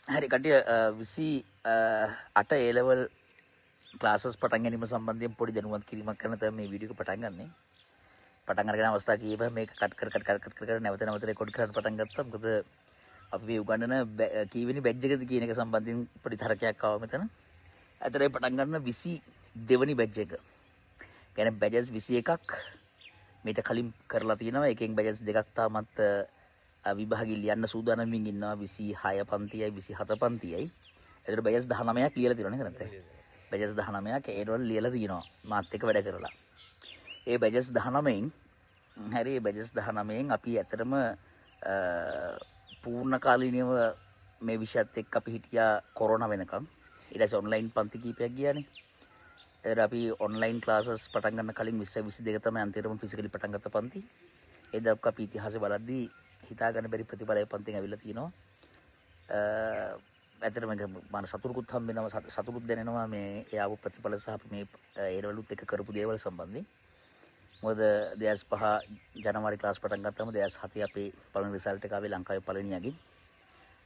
හරි කට්ටිය, 28 A level classes පටන් ගැනීම සම්බන්ධයෙන් පොඩි දැනුවත් කිරීමක් කරන තමයි මේ වීඩියෝ එක පටන් ගන්නෙ. පටන් අරගෙන අවස්ථා කිහිපයක් මේක කට් කර කට් කර කට් කර නැවත නැවත රෙකෝඩ් කරන්න පටන් ගත්තා. මොකද අපි මේ උගන්වන කීවෙනි බැච් එකද කියන එක සම්බන්ධයෙන් පොඩි තර්කයක් ආවා මෙතන. අතට ඒ පටන් ගන්න 22 වෙනි බැච් එක. කියන්නේ බැචස් 21ක් මීට කලින් කරලා තියෙනවා. එකෙන් බැචස් දෙකක් තාමත් විභාගෙ ලියන්න සූදානම්ින් ඉන්නවා. 26 පන්තියයි 27 පන්තියයි. ඒතර බැචස් 19ක් ලියලා තියෙනවා නේද නැත්නම්? බැචස් 19ක් ඒ වල ලියලා තියෙනවා මාත් එක්ක වැඩ කරලා. ඒ බැචස් 19න් හරි, ඒ බැචස් 19න් අපි ඇත්තටම පූර්ණ කාලීනව මේ විෂයත් එක්ක අපි හිටියා කොරෝනා වෙනකම්. ඊට පස්සේ ඔන්ලයින් පන්ති කීපයක් ගියානේ. ඒතර අපි ඔන්ලයින් ක්ලාසස් පටන් ගන්න කලින් 20 22 තමයි අන්තිමටම ෆිසිකලි පටන් ගත්ත පන්ති. ඒ දක්වා අපි ඉතිහාසය බලද්දී හිතා ගන්න බැරි ප්‍රතිඵල ඒ පන්තිෙන් ඇවිල්ලා තියෙනවා. ඇත්තටම ඒක මන සතුටුකුත් හම්බ වෙනවා, සතුටුත් දැනෙනවා මේ ඒ ආපු ප්‍රතිඵල සහ අපි මේ ඒ ලෙවලුත් එක්ක කරපු දේවල් සම්බන්ධයෙන්. මොකද 2005 ජනවාරි ක්ලාස් පටන් ගත්තම 2007 අපේ පළවෙනි රිසල්ට් එක ආවේ ලංකාවේ පළවෙනියගෙන්.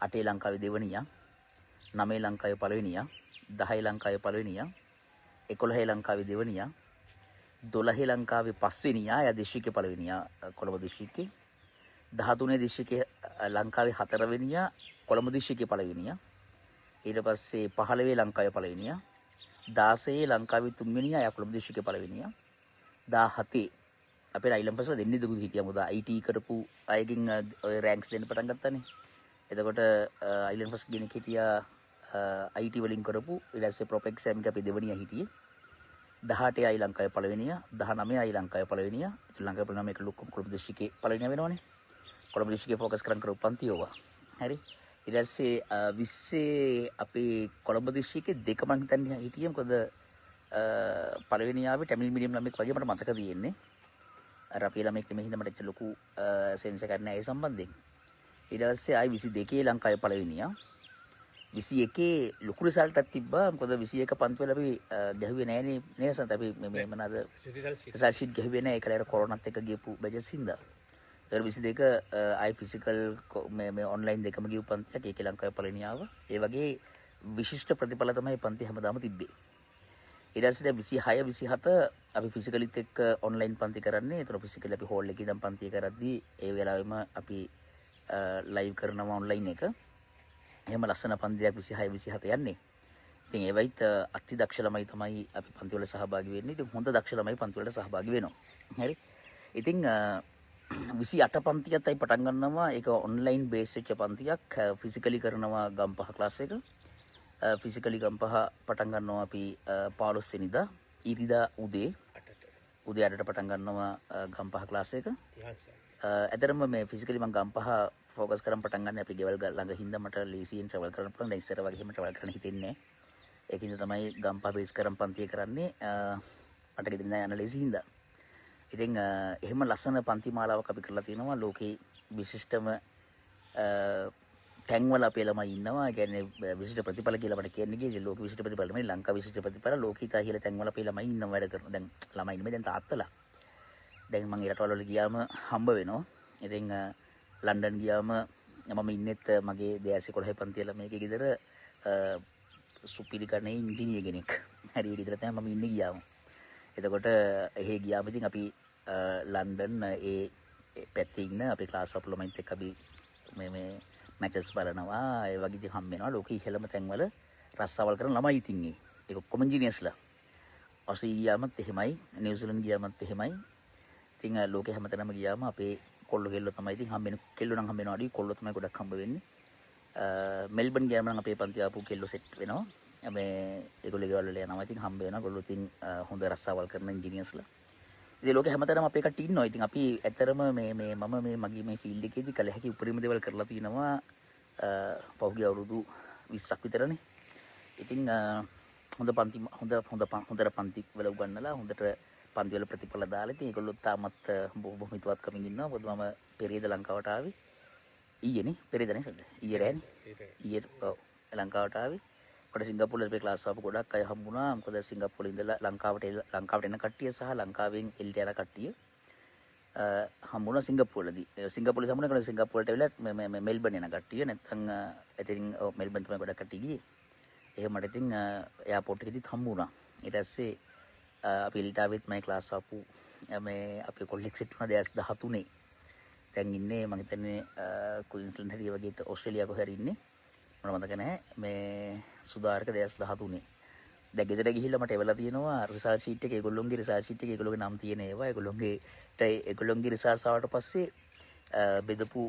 8 ලංකාවේ දෙවනියා, 9 ලංකාවේ පළවෙනියා, 10 ලංකාවේ පළවෙනියා, 11 ලංකාවේ දෙවනියා, 12 ලංකාවේ පස්වෙනියා, එයා දිස්ත්‍රික්කේ පළවෙනියා කොළඹ දිස්ත්‍රික්කේ. 13 දිස්ත්‍රික්කේ ලංකාවේ හතරවෙනියා, කොළඹ දිස්ත්‍රික්කේ පළවෙනියා. ඊට පස්සේ 15 ලංකාවේ පළවෙනියා, 16 ලංකාවේ තුන්වෙනියා, එයා කොළඹ දිස්ත්‍රික්කේ පළවෙනියා. 17 අපේ අයිලන් පස්සේ දෙන්නේ දුක හිටියා. මොකද IT කරපු අයගෙන් ඔය රෑන්ක්ස් දෙන්න පටන් ගත්තානේ. එතකොට අයිලන් ෆස්ට් කෙනෙක් හිටියා IT වලින් කරපු. ඊට පස්සේ ප්‍රොප් එක්සෑම් එක අපේ දෙවෙනියා හිටියේ. 18 අයි ලංකාවේ පළවෙනියා, 19 අයි ලංකාවේ පළවෙනියා. ඉතින් ලංකාවේ පළවෙනියා මේක ලොකුම කොළඹ දිස්ත්‍රික්කේ පළවෙනියා වෙනවනේ. කොළඹ දිස්ත්‍රික්කේ ෆෝකස් කරන් කරපු පන්ති ඕවා. හරි. ඊට පස්සේ 20 අපේ කොළඹ දිස්ත්‍රික්කේ දෙක මං හිතන්නේ හිටියේ. මොකද පළවෙනි ආවේ ටැමිල් මීඩියම් ළමෙක් වගේ මට මතක තියෙන්නේ. අර අපේ ළමෙක් නෙමෙයි හින්දා මට එච්චර ලොකු සෙන්ස් එකක් නෑ ඒ සම්බන්ධයෙන්. ඊට පස්සේ ආයි 22 ලංකාවේ පළවෙනියා. 21 ලොකු රිසල්ට් එකක් තිබ්බා. මොකද 21 පන්ති වල අපි ගැහුවේ නෑනේ නේද සන්ත? අපි මේ මොනවාද රිසල්ට් ෂීට් ගැහුවේ නෑ. ඒකල අර කොරෝනාත් එක්ක ගියපු බැචස් හින්දා. ඒතර 22 ආයි ෆිසිකල් මේ ඔන්ලයින් දෙකම ගියපු පන්තියක්. ඒකේ ලංකාවේ පළවෙනි ආවා. ඒ වගේ විශිෂ්ට ප්‍රතිඵල තමයි පන්ති හැමදාම තිබ්බේ. ඊට පස්සේ දැන් 26 27 අපි ෆිසිකලිත් එක්ක ඔන්ලයින් පන්ති කරන්නේ. ඒතර ෆිසිකලි අපි හෝල් එකේ ඉඳන් පන්ති කරද්දී ඒ වෙලාවෙම අපි ලයිව් කරනවා ඔන්ලයින් එක. එහෙම ලස්සන පන්තියක් 26 27 යන්නේ. ඉතින් ඒ වයිත් අති දක්ෂ ළමයි තමයි අපි පන්ති වල සහභාගී වෙන්නේ. ඉතින් හොඳ දක්ෂ ළමයි පන්ති වලට සහභාගී වෙනවා. හරි. ඉතින් 28 පන්තියත් අපි පටන් ගන්නවා. ඒක ඔන්ලයින් බේස් වෙච්ච පන්තියක්. ෆිසිකලි කරනවා ගම්පහ ක්ලාස් එක. ෆිසිකලි ගම්පහ පටන් ගන්නවා අපි 15 වෙනිදා ඉරිදා උදේ 8ට පටන් ගන්නවා ගම්පහ ක්ලාස් එක. ඇත්තටම මේ ෆිසිකලි මං ගම්පහ ෆෝකස් කරන් පටන් ගන්න අපි ගෙවල් ළඟ හින්දා මට ලේසියෙන් ට්‍රැවල් කරන්න පුළුවන්. දැන් ඉස්සර වගේ එහෙම ට්‍රැවල් කරන්න හිතෙන්නේ නෑ. ඒකින්ද තමයි ගම්පහ බේස් කරන් පන්තිය කරන්නේ. මට ගෙදරින් ඉඳන් යන්න ලේසි හින්දා. ඉතින් එහෙම ලස්සන පන්ති මාලාවක් අපි කරලා තියෙනවා. ලෝකේ විශිෂ්ටම තැන්වල අපේ ළමයි ඉන්නවා. ඒ කියන්නේ විශිෂ්ට ප්‍රතිඵල කියලා මට කියන්න ගියේ ලෝක විශිෂ්ට ප්‍රතිඵල නෙමෙයි, ලංකා විශිෂ්ට ප්‍රතිඵල ලෝකේ ඉතා ඉහළ තැන්වල අපේ ළමයි ඉන්නවා වැඩ කරන. දැන් ළමයි නෙමෙයි, දැන් තාත්තලා. දැන් මං ඒ රටවල් වල ගියාම හම්බ වෙනවා. ඉතින් ලන්ඩන් ගියාම මම ඉන්නෙත් මගේ 2011 පන්තිය ළමයෙක්ගේ ගෙදර සුපිරි ගණේ ඉංජිනේර කෙනෙක්. හරි, ඒ ගෙදර තමයි මම ඉන්නේ ගියාම. එතකොට එහෙ ගියාම ඉතින් අපි ලන්ඩන් ඒ පැත්තේ ඉන්න අපේ ක්ලාස් අප් ළමයිත් එක්ක අපි මේ මැචස් බලනවා. ඒ වගේ ඉතින් හම්බ වෙනවා. ලෝකෙ ඉහළම තැන්වල රස්සාවල් කරන ළමයි ඉතින් ඒ. ඒක ඔක්කොම ඉංජිනේර්ස්ලා. ඔස්ට්‍රේලියා ගියාමත් එහෙමයි, නිව්සීලන්ත ගියාමත් එහෙමයි. ඉතින් ලෝකෙ හැමතැනම ගියාම අපේ කොල්ලෝ කෙල්ලෝ තමයි ඉතින් හම්බ වෙන්නේ. කෙල්ලෝ නම් හම්බ වෙනවා අඩුයි, කොල්ලෝ තමයි ගොඩක් හම්බ වෙන්නේ. මෙල්බන් ගියාම නම් අපේ පන්ති ආපු කෙල්ලෝ සෙට් වෙනවා. මේ ඒගොල්ලෝ ගෙවල් වල යනවා. ඉතින් හම්බ වෙනවා. ඒගොල්ලෝ ඉතින් හොඳ රස්සාවල් කරන ඉංජිනේර්ස්ලා. ඉතින් ලෝකෙ හැමතැනම අපේ කට්ටිය ඉන්නවා. ඉතින් අපි ඇත්තරම මේ මේ මම මේ මගේ මේ ෆීල්ඩ් එකේදී කළ හැකි උපරිම දේවල් කරලා තිනවා පහුගිය අවුරුදු 20ක් විතරනේ. ඉතින් හොඳ පන්ති, හොඳ, හොඳ හොඳට පන්ති වල උගන්වලා හොඳට පන්ති වල ප්‍රතිඵල දාලා ඉතින් ඒගොල්ලෝ තාමත් බොහොම හිතවත්කමින් ඉන්නවා. මොකද මම පෙරේද ලංකාවට ආවේ ඊයේනේ, පෙරේද නේ සර්, ඊයේ රෑනේ, ඊයේ ඔව් ලංකාවට ආවේ. කොට සිංගප්පූරුවේ අපේ ක්ලාස් ආපු ගොඩක් අය හම්බුණා. මොකද සිංගප්පූරුවේ ඉඳලා ලංකාවට එන කට්ටිය සහ ලංකාවෙන් එළියට යන කට්ටිය හම්බුණා සිංගප්පූරුවේදී. සිංගප්පූරුවේ හම්බුණා කියලා සිංගප්පූරුවට ඇවිල්ලා මේ මේ මෙල්බන් යන කට්ටිය නැත්තම් ඉතින් ඔව් මෙල්බන් තමයි ගොඩක් කට්ටිය ගියේ. එහෙම මට ඉතින් එයාපෝට් එකේදීත් හම්බුණා. ඊට පස්සේ අපි එළියට ආවෙත් මම ක්ලාස් ආපු මේ අපේ කොල්ලෙක් සෙට් වුණා 2013. දැන් ඉන්නේ මං හිතන්නේ ක්වීන්ස්ලන්ඩ් හරි වගේ ඕස්ට්‍රේලියා කොහේ හරි ඉන්නේ. මට මතක නැහැ. මේ සුදාර්ක 2013. දැන් ගෙදර ගිහිල්ලා මට එවලා තියෙනවා රිසර්ච් ෂීට් එක. ඒගොල්ලොන්ගේ රිසර්ච් ෂීට් එකේ ඒගොල්ලෝගේ නම් තියෙන ඒවා. ඒගොල්ලොන්ගේ රිසර්ච් ආවට පස්සේ බෙදපු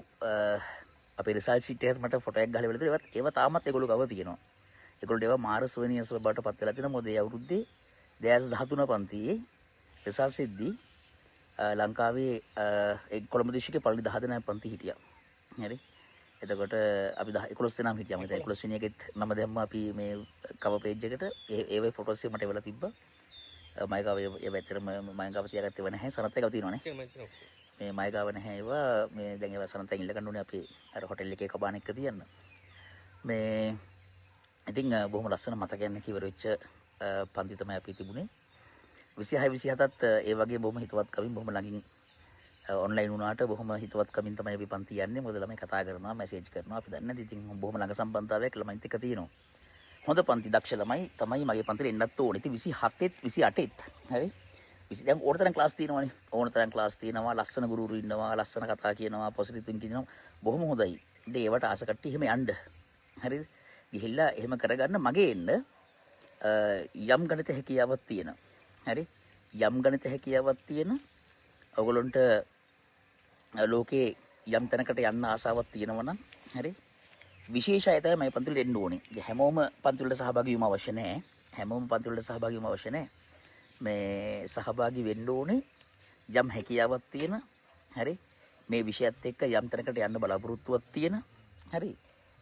අපේ රිසර්ච් ෂීට් එකත් මට ෆොටෝ එකක් ගහලා එවලා තියෙනවා. ඒවා තාමත් ඒගොල්ලෝ ගාව තියෙනවා. ඒගොල්ලෝ ඒවා මාර සුවනියස් බවට පත් වෙලා තියෙනවා. මොකද ඒ අවුරුද්දේ 2013 පන්තියේ රිසර්ච් එද්දී ලංකාවේ ඒ කොළඹ දිස්ත්‍රික්කේ පළවෙනි 10 දෙනා පන්ති හිටියා. හරි. එතකොට අපි 11 දෙනාම හිටියා. මම හිතන්නේ 11 වෙනි එකෙත් නම දැම්මා අපි මේ කවර් පේජ් එකට. ඒ වගේ ෆොටෝස් එක මට එවලා තිබ්බා. මගේ ගාව ඒව ඇත්තටම මගේ ගාව තියාගත්තේ ඒවා නැහැ. සනත් එක තියෙනවා නේ. මේ මගේ ගාව නැහැ ඒවා. මේ දැන් ඒවා සනත් එකෙන් ඉල්ල ගන්න ඕනේ අපි අර හොටෙල් එකේ කබාන එක තියන්න. මේ ඉතින් බොහොම ලස්සන මතකයන් එක්ක ඉවර වෙච්ච පන්ති තමයි අපි තිබුණේ. 26 27ත් ඒ වගේ බොහොම හිතවත්කමින් බොහොම ළඟින් ඔන්ලයින් වුණාට බොහොම හිතවත්කමින් තමයි අපි පන්ති යන්නේ. මොකද ළමයි කතා කරනවා, මැසේජ් කරනවා. අපි දන්නේ නැති. ඉතින් බොහොම ළඟ සම්බන්ධතාවයක් ළමයිත් එක්ක තියෙනවා. හොඳ පන්ති දක්ෂ ළමයි තමයි මගේ පන්තිට එන්නත් ඕනේ. ඉතින් 27ත් 28ත් හරි. දැන් ඕන තරම් ක්ලාස් තියෙනවානේ. ඕන තරම් ක්ලාස් තියෙනවා. ලස්සන ගුරුවරු ඉන්නවා. ලස්සන කතා කියනවා. පොසිටිව් තින්කින් කියනවා. බොහොම හොඳයි. ඉතින් ඒවට ආස කට්ටිය එහෙම යන්න. හරිද? ගිහිල්ලා එහෙම කරගන්න මගේ එන්න යම් ගණිත හැකියාවක් තියෙන. හරි? යම් ගණිත හැකියාවක් තියෙන ඔයගොල්ලන්ට ලෝකේ යම් තැනකට යන්න ආසාවක් තියෙනවා නම් හරි විශේෂ අය තමයි මේ පන්ති වලට එන්න ඕනේ. ඉතින් හැමෝම පන්ති වලට සහභාගී වීම අවශ්‍ය නෑ. හැමෝම පන්ති වලට සහභාගී වීම අවශ්‍ය නෑ. මේ සහභාගී වෙන්න ඕනේ යම් හැකියාවක් තියෙන හරි මේ විෂයත් එක්ක යම් තැනකට යන්න බලාපොරොත්තුවක් තියෙන හරි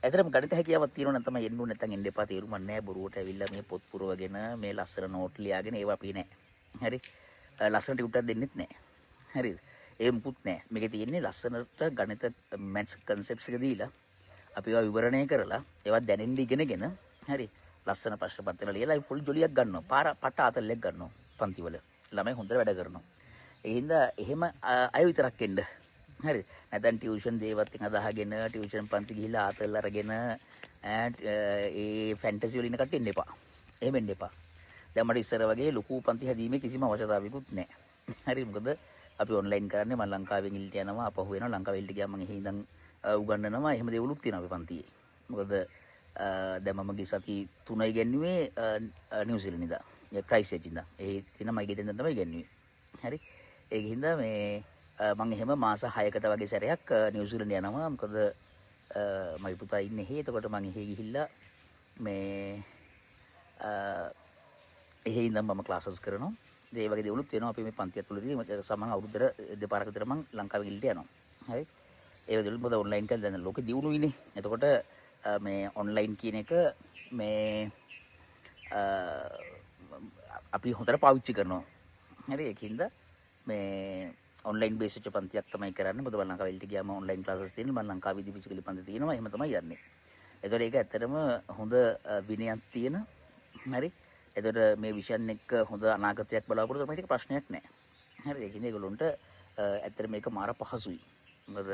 ඇත්තටම ගණිත හැකියාවක් තියෙනවා නම් තමයි එන්න ඕනේ. නැත්නම් එන්න එපා. තේරුමක් නෑ. බොරුවට ඇවිල්ලා මේ පොත් පුරවගෙන මේ ලස්සන නෝට් ලියාගෙන ඒවා අපි නෑ. හරි ලස්සන ටියුට් එකක් දෙන්නෙත් නෑ. හරිද? ඒ මුකුත් නෑ. මේකේ තියෙන්නේ ලස්සනට ගණිත මැත්ස් කන්සෙප්ට්ස් එක දීලා අපි ඒවා විවරණය කරලා ඒවා දැනෙන්න ඉගෙනගෙන හරි ලස්සන ප්‍රශ්න පත්‍ර ලියලා අපි පොඩි ජොලියක් ගන්නවා. පාර පට ආතල්ලයක් ගන්නවා පන්තිවල. ළමයි හොඳට වැඩ කරනවා. ඒ හින්දා එහෙම අය විතරක් එන්න. හරි. නැත්නම් ටියුෂන් දේවත් එක්ක අදහගෙන ටියුෂන් පන්ති ගිහිල්ලා ආතල් අරගෙන ඒ ෆැන්ටසි වල ඉන්න කට්ටිය එන්න එපා. එහෙම එන්න එපා. දැන් මට ඉස්සර වගේ ලොකු පන්ති හැදීමේ කිසිම අවශ්‍යතාවයකුත් නැහැ. හරි. මොකද අපි ඔන්ලයින් කරන්නේ. මම ලංකාවෙන් එළියට යනවා, අපහු වෙනවා. ලංකාවෙ එළියට ගියාම මම එහෙ ඉඳන් උගන්වනවා. එහෙම දේවලුත් තියෙනවා අපේ පන්තියේ. මොකද දැන් මම ගිය සති 3 ඉගෙනුවේ නිව්සීලන්ත ඉඳන්. ඒ ක්‍රයිස්ට්චර්ච් ඉඳන්. ඒ තියෙන මගේ ගෙදර ඉඳන් තමයි ඉගෙනුවේ. හරි. ඒක හින්දා මේ මං එහෙම මාස 6කට වගේ සැරයක් නිව්සීලන්ත යනවා. මොකද මගේ පුතා ඉන්නේ එහෙ. එතකොට මං එහෙ ගිහිල්ලා මේ එහෙ ඉඳන් මම ක්ලාසස් කරනවා. ඉතින් ඒ වගේ දේවලුත් වෙනවා අපි මේ පන්ති ඇතුළතදී. සමහර අවුරුද්දට දෙපාරක් විතර මං ලංකාවෙන් එළියට යනවා. හරි. ඒ වගේ දේවල් මොකද ඔන්ලයින් කරලා දැන් ලෝකෙ දියුණුයිනේ. එතකොට මේ ඔන්ලයින් කියන එක මේ අපි හොඳට පාවිච්චි කරනවා. හරි. ඒකින්ද මේ ඔන්ලයින් බේස් වෙච්ච පන්තියක් තමයි කරන්නේ. මොකද මං ලංකාවෙ එළියට ගියාම ඔන්ලයින් ක්ලාසස් තියෙනවා. මං ලංකාවේදී ෆිසිකලි පන්ති තියෙනවා. එහෙම තමයි යන්නේ. එතකොට ඒක ඇත්තටම හොඳ විනයක් තියෙන. හරි. එතකොට මේ විෂයන් එක්ක හොඳ අනාගතයක් බලාපොරොත්තු වෙන එක ප්‍රශ්නයක් නෑ. හරි. ඒකින්ද ඒගොල්ලොන්ට ඇත්තටම මේක මාර පහසුයි. මොකද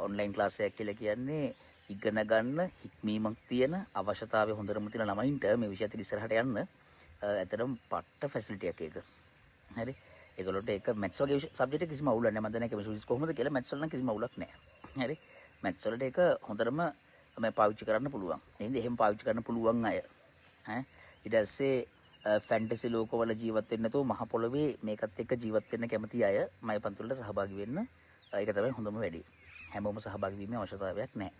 ඔන්ලයින් ක්ලාස් එකක් කියලා කියන්නේ ඉගෙන ගන්න හික්මීමක් තියෙන අවශ්‍යතාවය හොඳටම තියෙන ළමයින්ට මේ විෂයත් ඉස්සරහට යන්න ඇත්තටම පට්ට ෆැසිලිටි එකක් ඒක. හරි. ඒගොල්ලොන්ට ඒක මැත්ස් වගේ සබ්ජෙක්ට් එක කිසිම අවුලක් නෑ. මම දන්නේ කෙමිස්ට්‍රි කොහොමද කියලා මැත්ස් වල නම් කිසිම අවුලක් නෑ. හරි. මැත්ස් වලට ඒක හොඳටම මේ පාවිච්චි කරන්න පුළුවන්. ඒ හින්දා එහෙම පාවිච්චි කරන්න පුළුවන් අය ඈ ඊට පස්සේ ෆැන්ටසි ලෝකවල ජීවත් වෙන්න නැතුව මහ පොළොවේ මේකත් එක්ක ජීවත් වෙන්න කැමති අය මගේ පන්ති වලට සහභාගී වෙන්න. ඒක තමයි හොඳම වැඩේ. හැමෝම සහභාගී වීමේ අවශ්‍යතාවයක් නෑ.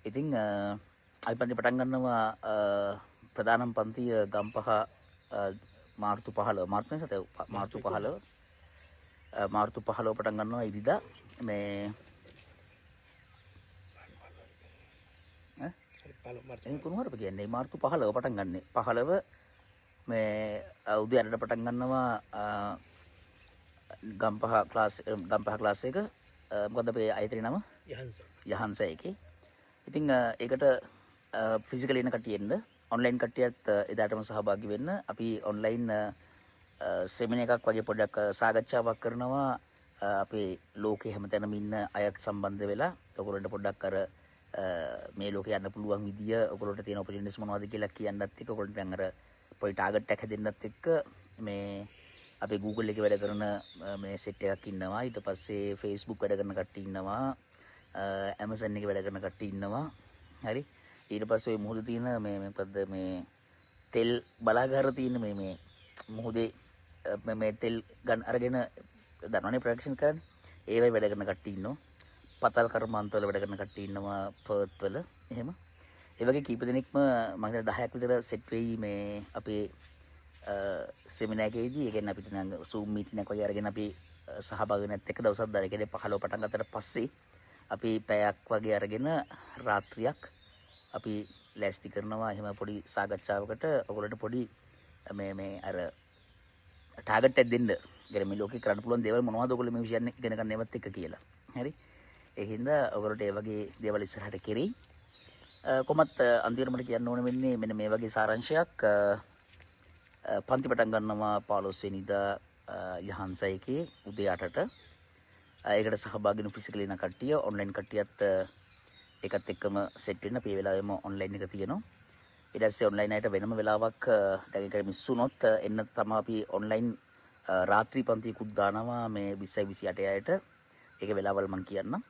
ඉතින් අපි පන්ති පටන් ගන්නවා ප්‍රධානම පන්තිය ගම්පහ මාර්තු 15 මාර්තු නේ සත මාර්තු 15 මාර්තු 15 පටන් ගන්නවා ඉරිදා මේ ඈ කොහොමද කියන්නේ මාර්තු 15 පටන් ගන්නෙ 15 මේ උදේ 8ට පටන් ගන්නවා ගම්පහ ක්ලාස් එක. මොකද්ද අපේ ආයතනයේ නම? යහන්ස. යහන්ස එකේ. ඉතින් ඒකට ෆිසිකලි එන කට්ටිය එන්න, ඔන්ලයින් කට්ටියත් එදාටම සහභාගී වෙන්න. අපි ඔන්ලයින් සෙමිනාර් එකක් වගේ පොඩ්ඩක් සාකච්ඡාවක් කරනවා අපේ ලෝකේ හැමතැනම ඉන්න අයත් සම්බන්ධ වෙලා ඔයගොල්ලන්ට පොඩ්ඩක් අර මේ ලෝකේ යන්න පුළුවන් විදිය, ඔයගොල්ලන්ට තියෙන ඔපචුනිටිස් මොනවද කියලා කියන්නත් එක්ක, ඔයගොල්ලන්ට දැන් අර පොඩි ටාගට් එකක් හැදෙන්නත් එක්ක මේ අපේ Google එකේ වැඩ කරන මේ සෙට් එකක් ඉන්නවා. ඊට පස්සේ Facebook වැඩ කරන කට්ටිය ඉන්නවා. Amazon එකේ වැඩ කරන කට්ටිය ඉන්නවා. හරි. ඊට පස්සේ ඔය මුහුදේ තියෙන මේ මොකද්ද මේ තෙල් බලාගාර තියෙන මේ මේ මුහුදේ මේ තෙල් ගන්න අරගෙන දන්නවනේ ප්‍රොඩක්ෂන් කරන්නේ. ඒවයි වැඩ කරන කට්ටිය ඉන්නවා. පතල් කර්මාන්තවල වැඩ කරන කට්ටිය ඉන්නවා පර්ත් වල. එහෙම. ඒ වගේ කීප දෙනෙක්ම මම හිතන්නේ 10ක් විතර සෙට් වෙයි මේ අපේ සෙමිනාර් එකේදී. ඒ කියන්නේ අපිට නම් Zoom meeting එකක් වගේ අරගෙන අපි සහභාගී වෙනත් එක දවසක් දාලා, ඒ කියන්නේ 15 පටන් ගත්තට පස්සේ අපි පැයක් වගේ අරගෙන රාත්‍රියක් අපි ලෑස්ති කරනවා. එහෙම පොඩි සාකච්ඡාවකට ඔයගොල්ලන්ට පොඩි මේ මේ අර ටාගට් එකක් දෙන්න. ඒ කියන්නේ මේ ලෝකේ කරන්න පුළුවන් දේවල් මොනවද ඔයගොල්ලෝ මේ විෂයන් ඉගෙන ගන්න ඒවත් එක්ක කියලා. හරි. ඒ හින්දා ඔයගොල්ලන්ට ඒ වගේ දේවල් ඉස්සරහට කෙරෙයි. කොහොමත් අන්තිමට මට කියන්න ඕන වෙන්නේ මෙන්න මේ වගේ සාරාංශයක්. පන්ති පටන් ගන්නවා 15 වෙනිදා යහන්ස එකේ උදේ 8ට. ඒකට සහභාගී වෙන ෆිසිකලි ඉන්න කට්ටිය, ඔන්ලයින් කට්ටියත් ඒකත් එක්කම සෙට් වෙන්න. අපි ඒ වෙලාවෙම ඔන්ලයින් එක තියෙනවා. ඊට පස්සේ ඔන්ලයින් අයට වෙනම වෙලාවක්, දැන් ඒකට මිස් වුණොත් එන්න තමයි අපි ඔන්ලයින් රාත්‍රී පන්තියකුත් දානවා මේ 20 28 අයට. ඒක වෙලාවල් මං කියන්නම්.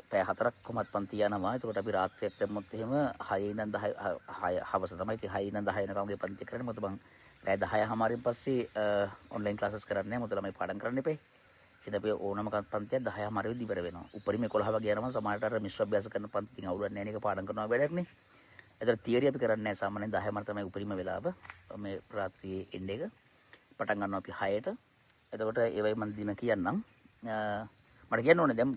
පැය 4ක් කොහොමත් පන්ති යනවා. එතකොට අපි රාත්‍රියක් දැම්මොත් එහෙම 6 ඉඳන් 10, 6 හවස තමයි. ඉතින් 6 ඉඳන් 10 වෙනකම් වගේ පන්ති කරන්නේ. මොකද මං පැය 10 හමාරෙන් පස්සේ ඔන්ලයින් ක්ලාසස් කරන්නේ නැහැ. මොකද ළමයි පාඩම් කරන්න එපේ. ඉතින් අපි ඕනම පන්තියක් 10 හමාර වෙද්දි ඉවර වෙනවා. උපරිම 11 වගේ යනවා. සමහරට අර මිශ්‍ර අභ්‍යාස කරන පන්ති ඉතින් අවුලක් නැහැ නේ. ඒක පාඩම් කරනවා වැඩක් නේ. එතකොට තියරි අපි කරන්නේ නැහැ. සාමාන්‍යයෙන් 10 හමාර තමයි උපරිම වෙලාව මේ රාත්‍රියේ එන්න එක. පටන් ගන්නවා අපි 6ට. එතකොට ඒවයි මං දින කියන්නම්. මට කියන්න ඕනේ දැන්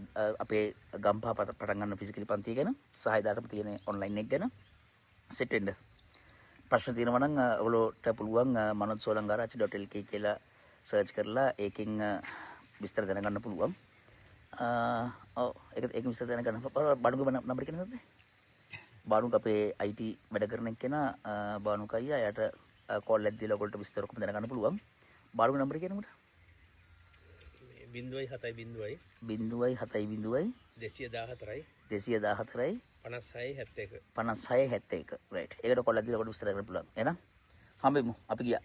අපේ ගම්පහ පටන් ගන්න ෆිසිකලි පන්තිය ගැන සහ එදාටම තියෙන ඔන්ලයින් එක ගැන සෙට් වෙන්න. ප්‍රශ්න තියෙනවා නම් ඔයගොල්ලෝට පුළුවන් manojsolangarach.lk කියලා සර්ච් කරලා ඒකෙන් විස්තර දැනගන්න පුළුවන්. ඔව් ඒක විස්තර දැනගන්න. බානුක නම්බර් එක නේද? බානුක අපේ IT වැඩ කරන එක්කෙනා බානුක අයියා, එයාට කෝල් එකක් දීලා ඔයගොල්ලන්ට විස්තර ඔක්කොම දැනගන්න පුළුවන්. බානුක නම්බර් එක කියන්න මට. 0.70 0.70 0.70 214 214 56 71 56 71. රයිට්. ඒකට කොල් එකක් දීලා ඔයගොල්ලෝ විස්තර කරන්න පුළුවන්. එහෙනම් හම්බෙමු. අපි ගියා.